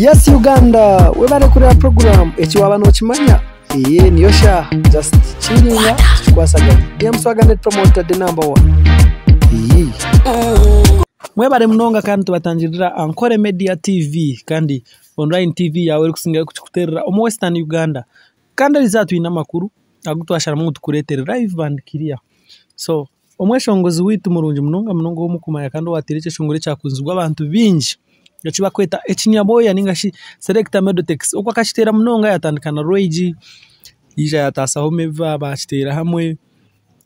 Yes Uganda webare kureba program eki waba nokimanya eye niyo shaaha just chillinga tukikwasaganye DM Swagger net promoter the number one iyii. Mwebare munonga kandi tubatangirira Ankole Media TV kandi online TV yaawe erikusingayo kukikuteerera omu Western Uganda kandi erizooba twine amakuru agu twasharamu ngu tukureetere live and clear so Omweshongozi waitu murungi munonga munonga ou murikumanya kandi owateire ekyeshongoro ekyakunzirwe abantu baingi eki barikweta ekinyabwoya ninga shi Selector Medotex. Ogwo akakiteera munonga yatandika na Rwegi yaija yataasaho Meva baakiteera hamwe,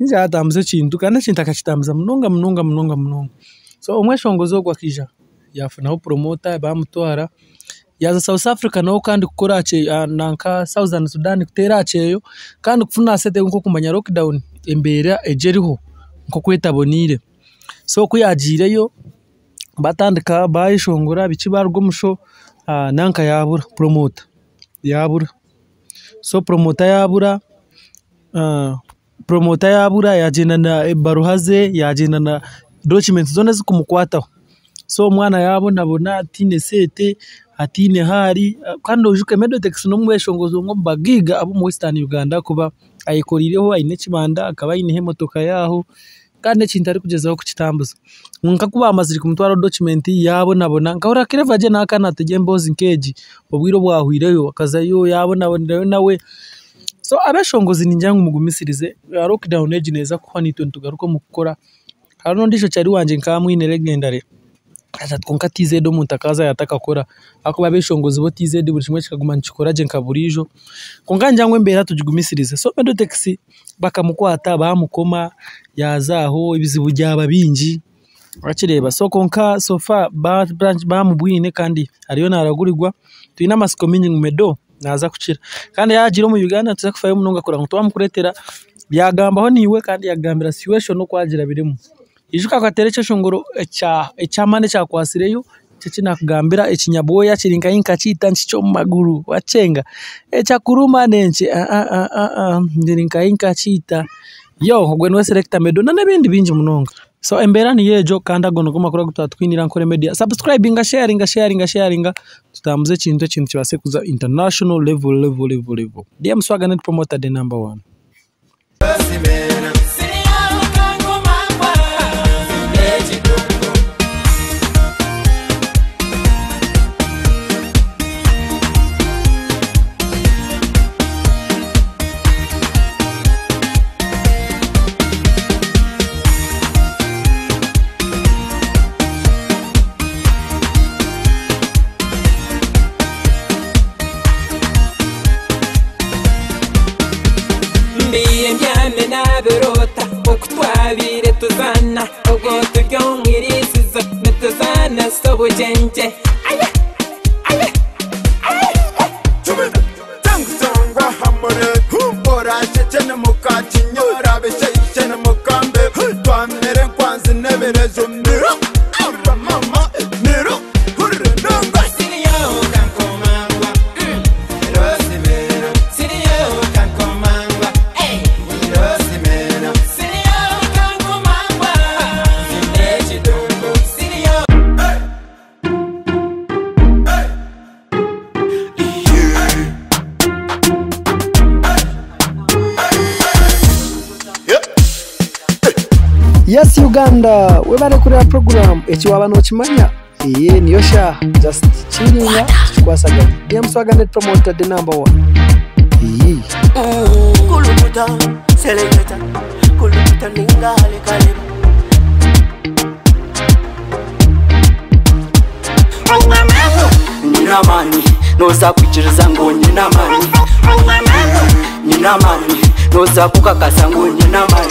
yaija yaatambuza ekintu kandi ekintu akakitambuza munonga munonga munonga munonga. So omweshongozi ogwo akaija yaafunaho puromota baamutwara Yaaza South Africa naho kandi kukora aha kyeyo nanka Southern Sudan kuteera aha kyeyo kandi kufuna aha sente nk'okumanya lockdown embeera egi eriho nk'oku etaboneire. So ku yaagiireyo batandika bayeshongora biki baruga omu show nanka yaabura promoter yaabura. So promoter yaabura. Puromota yaabura yaagyenda na ebaruha ze, yaagyenda na document zoona ezikumukwataho. So omwana yaabonabona ataine sente, ataine ahu ari kandi oijuke Medotex n'omweshongozi omwe omu bagaiga ab'omu Western Uganda ahakuba ayekoreireho aine ekibanda akaba aineho emotoka ye aho kandi ekintu arikugyezaho kukitambuza. Kwonka ku baamazire kumutwaraho document yaabonabona, nkahurira Clever gye nawe akaba naaturya emboozi nk'egi obwire obwahweireyo akazayo yaabonabonerayo nawe. So abeshongozi ningira ngu mugumisirize, lockdown egi neeza kuhwa naitwe nitugaruka omu kukora. Hariho n'ondiijo chari wangye nkaba mwine legendary kwonka TZ omuntu akaazayo atakakora ahakuba abeshongozi bo TZ buri kimwe kikaguma nikikora gye nka buriijo. Kwonka ningira ngu embeera tugigumisirize. So Medotex bakamukwata baamukoma yaaza aho ebizibu byaba bingi wakireeba. So kwonka so far bamubwine kandi ariyo naragurirwa, twine amatsiko maingi ngu Medo naaza kukira. Kandi yaagira omu Uganda nituza kufayo munonga kureba ngu twamukureetera, yaagambaho naiwe kandi yaakugambira situation oku agirabiremu. Ijuka akateera ekyeshongoro eky'amaani ekyakwatsireyo, nikyo eki naakugambira ekinyabwoya kiri nka nkakiita nikikya omu maguru wakyenga, ekyakuruma n'enki ndiri nka nkakiita. Ogwe niwe Selector Medo n'ebindi bingi munonga. So embeera niyo egyo kandi ago nigo makuru agu twaba twiniire Ankole Media. Subscribinga, sharinga, sharinga, sharinga tutambuze ekintu ekintu kibaase kuza international level level level level. DM Swagger net promoter the number one. Mbaire mbyami nabiroota oku twabaire tuzaana obwo turi omu iriisizo nituzaanisa obugyengye. Yes Uganda webare kureba program eki waba nokimanya eye niyo shaaha just chillinga tukikwasaganye DM Swagger net promoter the number one iyii. Kulukuta, seleketa, kulukuta ningale kaleba. Nyine amaani, nooza kwikiriza ngu nyine amaani. Nyine amaani, nooza kukakasa ngu nyine amaani.